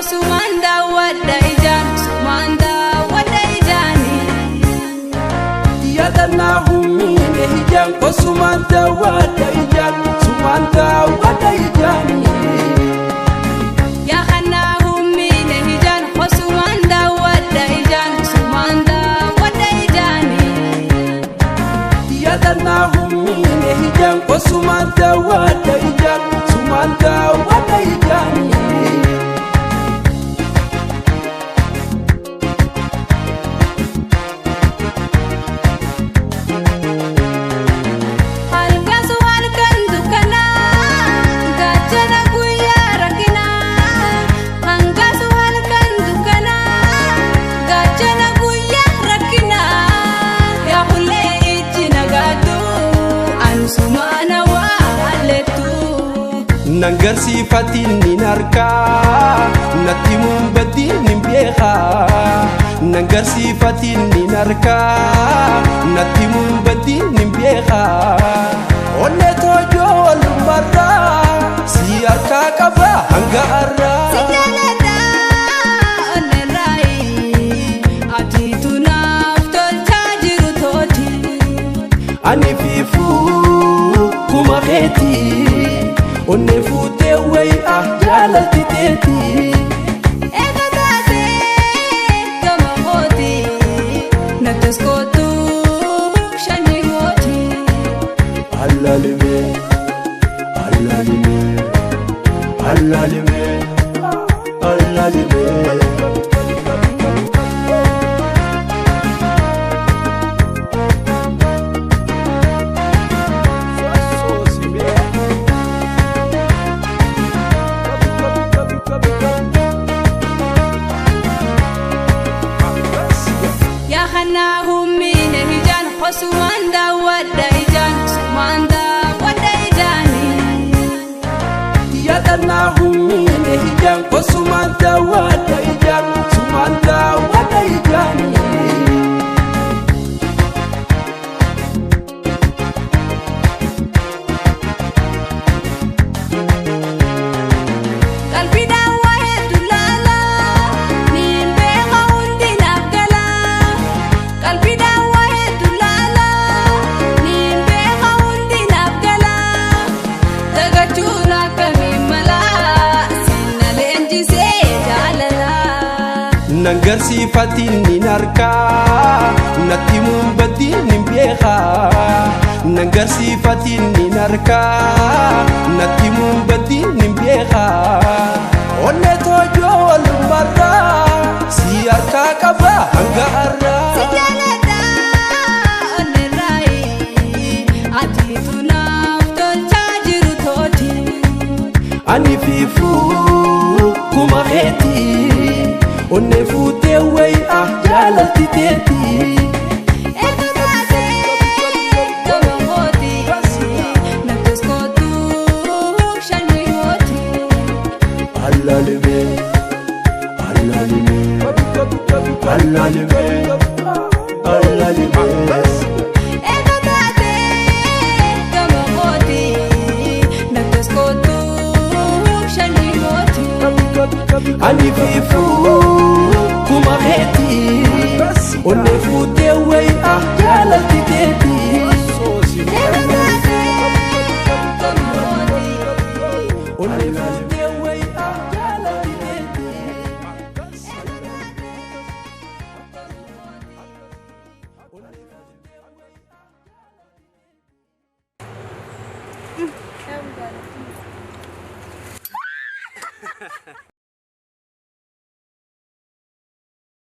Hosumaan daawwadha ijaan, sumaan daawwadha ijaani. Yaadannaa humniine ijaan, osumaan daawwadha ijaan, sumaan daawwadha ijaani. Yaa kannaa humniine ijaan, hosumaan daawwadha ijaan, sumaan daawwadha ijaani. Yaadannaa humniine ijaan, osumaan daawwadha ijaan, sumaan daawwadha ijaani. Halkansu halkan dukkanaa, gaachana guyyaa rakkinaa. Hangasu halkan dukkanaa, gaachana guyyaa rakkinaa. Yaa hullee ijji nagaatu, ansumaana waa hallettu. Nan garsiifatiin nin arkaa, natti muunbatiin nin beekaa. Nan garsiifatiin nin arkaa, natti muunbatiin nin beekaa. Onnee toojoo walumarraa, si harkaa qaba hanga har'aa. Si jaaladha onneerraayi, atiitu naaf tolchaa jiru tooti. Ani fiifuu kuma keetii, onnee fuutee wayi'a jaalalti teetii. Eega taatee gama kooti, nattas kootu sanyii mooti. Alaalime, alaalime, alaalime, alaalime. Yaa kannaa humniine ijaan, hosumaan daawwadha ijaan, sumaan daawwadha ijaani. Yaadannaa humniine ijaan, osumaan daawwadha ijaan, sumaan daawwadha ijaani. Qalbiidhaan waa hedduu laala, niin beeka hundi naaf gala. Qalbiidhaan waa hedduu laala, niin beeka hundi naaf gala. Dagachuun akkamiin mala, sinna leenjisee jaalala. Nan garsiifatiin nin arkaa, natti muunbatiin nin beekaa. Nan garsiifatiin nin arkaa, natti muunbatiin nin beekaa. Onnee toojoo walumarraa, si harkaa qaba hanga har'aa. Si jaaladha onneerraayi, atiitu naaf tolchaa jiru tooti. Ani fiifuu kuma keetii, onnee fuutee wayi'a jaalalti teetii. Eega taatee gama kooti, nattas kootu sanyii mooti. Alaalime, alaalime, alaalime, alaalime. Eega taatee gama kooti, nattas kootu sanyii mooti. Ani fiifuu kuma keetii, onnee fuutee wayi'a.